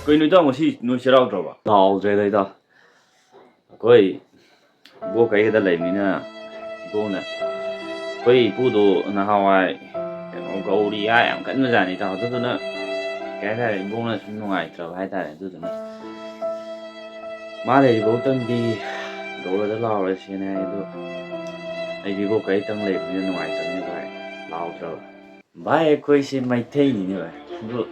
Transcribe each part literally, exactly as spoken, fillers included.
ꯀꯩꯅꯣ ꯏꯇꯥꯎ, ꯉꯁꯤ ꯅꯣꯏ ꯆꯩꯔꯥꯎꯗ꯭ꯔꯕ? ꯂꯥꯎꯗ꯭ꯔꯦꯗ ꯏꯇꯥꯎ꯫ ꯑꯩꯈꯣꯏ ꯏꯕꯣꯛ ꯀꯩꯒꯗ ꯂꯩꯕꯅꯤꯅ, ꯏꯕꯣꯛꯅ, ꯑꯩꯈꯣꯏ ꯏꯄꯨꯗꯣ ꯅꯍꯥꯟꯋꯥꯏ ꯀꯩꯅꯣ ꯒꯧꯔꯤ ꯍꯥꯏ ꯌꯥꯝ ꯀꯟꯕꯖꯥꯠꯅꯤ ꯏꯇꯥꯎ꯫ ꯑꯗꯨꯗꯨꯅ ꯀꯩ ꯍꯥꯏꯇꯥꯔꯦ, ꯏꯕꯣꯛꯅ ꯁꯨꯝ ꯅꯨꯡꯉꯥꯏꯇ꯭ꯔꯕ ꯍꯥꯏꯇꯥꯔꯦ꯫ ꯑꯗꯨꯗꯨꯅ ꯃꯥ ꯂꯩꯔꯤꯐꯥꯎꯇꯪꯗꯤ ꯒꯧꯔꯗ ꯂꯥꯎꯔꯁꯦꯅ ꯍꯥꯏ꯫ ꯑꯗꯣ ꯑꯩꯗꯤ ꯏꯕꯣꯛ ꯀꯩꯇꯪ ꯂꯩꯕꯅꯤꯅ ꯅꯨꯡꯉꯥꯏꯇꯕꯅꯤꯅ ꯚꯥꯏ, ꯂꯥꯎꯗ꯭ꯔꯕ꯫ ꯚꯥꯏ, ꯑꯩꯈꯣꯏꯁꯦ ꯃꯩꯇꯩꯅꯤꯅꯦ ꯚꯥꯏ, ꯑꯗꯨ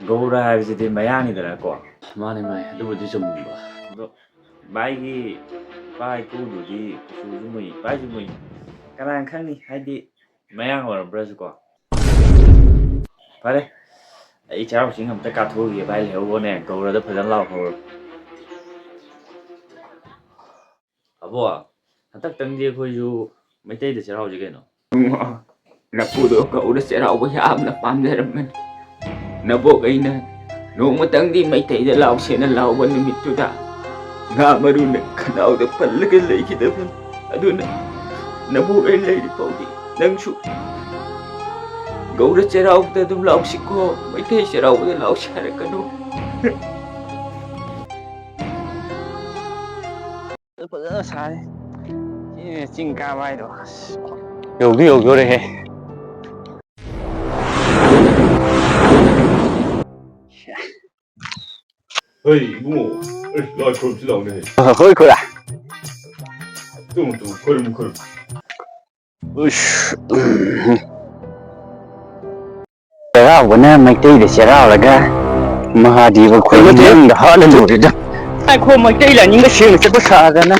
ꯒꯧꯔ ꯍꯥꯏꯕꯁꯤꯗꯤ ꯃꯌꯥꯡꯅꯤꯗꯅꯀꯣ꯫ ꯃꯥꯅꯦ ꯃꯥꯅꯦ, ꯑꯗꯨꯕꯨꯗꯤ ꯆꯨꯝꯕ꯫ ꯑꯗꯣ ꯚꯥꯏꯒꯤ ꯏꯄꯥ ꯏꯄꯨꯗꯨꯗꯤ ꯀꯨꯆꯨꯁꯨ ꯃꯨꯏ, ꯏꯄꯥꯁꯨ ꯃꯨꯏ, ꯀꯅꯥꯅ ꯈꯪꯅꯤ? ꯍꯥꯏꯗꯤ ꯃꯌꯥꯡ ꯑꯣꯏꯔꯝꯕ꯭ꯔꯁꯨ ꯀꯣ꯫ ꯐꯔꯦ, ꯑꯩ ꯆꯩꯔꯥꯎ ꯆꯤꯡ ꯑꯝꯇ ꯀꯥꯊꯣꯛꯎꯒꯦ ꯚꯥꯏ, ꯂꯩꯍꯧꯕꯅꯦ, ꯒꯧꯔꯗ ꯐꯖꯅ ꯂꯥꯎꯍꯧꯔꯣ꯫ ꯑꯕꯣ, ꯍꯟꯗꯛꯇꯪꯗꯤ ꯑꯩꯈꯣꯏꯁꯨ ꯃꯩꯇꯩꯗ ꯆꯩꯔꯥꯎꯁꯤ ꯀꯩꯅꯣ꯫ ꯏꯕꯨꯡꯉꯣ, ꯅꯄꯨꯗꯣ ꯒꯧꯔ ꯆꯩꯔꯥꯎꯕ ꯌꯥꯝꯅ ꯄꯥꯝꯖꯔꯝꯕꯅꯤ꯫ ꯅꯕꯣꯛ ꯑꯩꯅ ꯅꯣꯡꯃꯇꯪꯗꯤ ꯃꯩꯇꯩꯗ ꯂꯥꯎꯁꯦꯅ ꯂꯥꯎꯕ ꯅꯨꯃꯤꯠꯇꯨꯗ ꯉꯥ ꯃꯔꯨꯅ ꯈꯅꯥꯎꯗ ꯄꯜꯂꯒ ꯂꯩꯈꯤꯗꯕꯅꯤ꯫ ꯑꯗꯨꯅ ꯅꯕꯣꯛ ꯑꯩ ꯂꯩꯔꯤ ꯐꯥꯎꯗꯤ ꯅꯪꯁꯨ ꯒꯧꯔ ꯆꯩꯔꯥꯎꯕꯗ ꯑꯗꯨꯝ ꯂꯥꯎꯁꯤꯀꯣ, ꯃꯩꯇꯩ ꯆꯩꯔꯥꯎꯕꯗ ꯂꯥꯎꯁꯤ ꯍꯥꯏꯔꯛꯀꯅꯨ꯫ ꯐꯖꯅ ꯁꯥꯏ꯫ ꯁꯤꯅꯦ ꯆꯤꯡ ꯀꯥꯕ ꯍꯥꯏꯗꯣ꯫ ꯑꯁ꯫ ꯌꯧꯗꯤ ꯌꯧꯗꯣꯔꯦꯍꯦ꯫ ꯍꯣꯏ, ꯏꯕꯨꯡꯉꯣ꯫ ꯑꯦ, ꯂꯥꯏ ꯈꯨꯔꯨꯝꯁꯤ ꯂꯥꯎꯅꯦ꯫ ꯍꯣꯏ, ꯈꯨꯔꯥ꯫ ꯇꯨꯝꯃꯨ, ꯇꯨꯝꯃꯨ, ꯈꯨꯔꯨꯝꯃꯨ, ꯈꯨꯔꯨꯝꯃꯨ꯫ ꯎꯁ, ꯎꯝ꯫ ꯆꯩꯔꯥꯎꯕꯅ ꯃꯩꯇꯩꯗ ꯆꯩꯔꯥꯎꯔꯒ ꯃꯍꯥꯗꯦꯕ ꯈꯨꯔꯨꯝ ꯅꯠꯇꯦ꯫ ꯃꯅꯨꯡꯗ ꯍꯥꯠꯂ ꯂꯣꯏꯔꯦꯗ꯫ ꯉꯥꯏꯈꯣ, ꯃꯩꯇꯩ ꯂꯥꯏꯅꯤꯡꯒ ꯁꯦꯡꯅ ꯆꯠꯄ ꯁꯥꯗꯅ꯫